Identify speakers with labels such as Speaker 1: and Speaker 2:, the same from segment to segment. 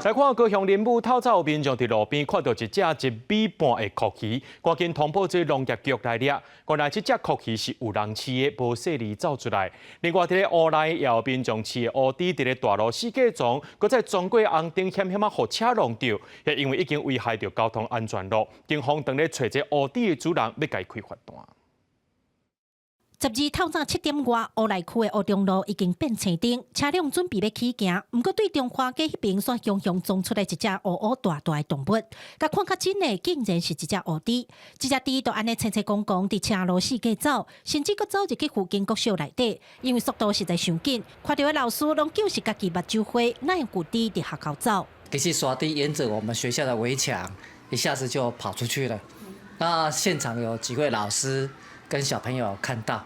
Speaker 1: 來看高雄林武透早有民眾佇路邊看著一隻1米半的蛞蝓，趕緊通報這農業局來掠。原來這隻蛞蝓是有人飼的，無細膩走出來。另外，佇咧烏來也有民眾飼的烏豬佇咧大路四界撞，閣再撞過紅燈，險險仔予車挵著。因為已經危害著交通安全囉，警方正咧揣這烏豬的主人，欲共伊開罰單。
Speaker 2: 12透早7點外，烏來區的烏中路已經變青燈，車輛準備欲起行。毋過對中華街彼邊，煞雄雄撞出來一隻烏烏大大的動物，共看較緊的，竟然是一隻烏豬。這隻豬就按呢清清摃摃佇車路四界走，甚至閣走入去附近國小內底，因為速度實在傷緊，看著的老師攏救是家己目睭花，哪會有豬佇學校走？
Speaker 3: 其實沙豬沿著我們學校的圍牆，一下子就跑出去了。那現場有幾位老師跟小朋友看到，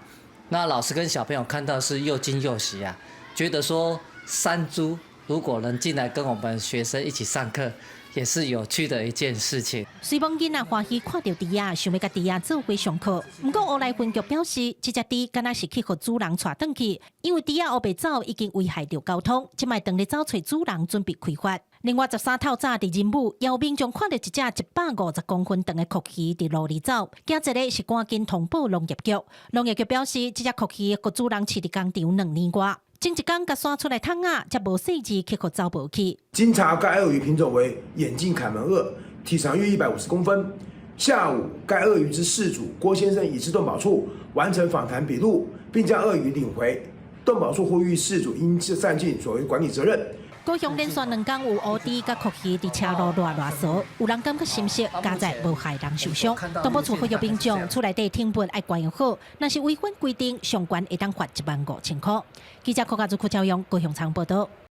Speaker 3: 那老師跟小朋友看到是又驚又喜啊，覺得說山豬如果能進來跟我們學生一起上課，也是有趣的一件事情。
Speaker 2: 雖罔囡仔歡喜看著豬仔，想欲共豬仔做伙上課。毋過烏來分局表示，這隻豬敢若是去予主人帶轉去，因為豬仔烏白走已經危害著交通，這擺當咧走揣主人準備開罰。另外，13透早佇仁武，有民眾看著一隻150公分長的蛞蝓佇路裡走，驚一个是趕緊通報農業局。農業局表示，這隻蛞蝓予主人飼佇工廠2年外，前一工共徙出來窗仔，才無細膩去予走無去。
Speaker 4: 經查該鱷魚品種為眼鏡凱門鱷，體長約150公分。下午，該鱷魚之飼主郭先生已至動保處完成訪談筆錄，並將鱷魚領回。動保處呼籲飼主應善盡所謂管理責任。
Speaker 2: 高雄連續兩工有烏豬佮蛞蝓佇車路賴賴趖，有人感覺心息，佳哉無害人受傷。動保處呼籲民眾厝內底寵物愛管養好，若是違反規定，上懸會當罰1萬5千箍。記者柯家祖、柯昭勇高雄場報道。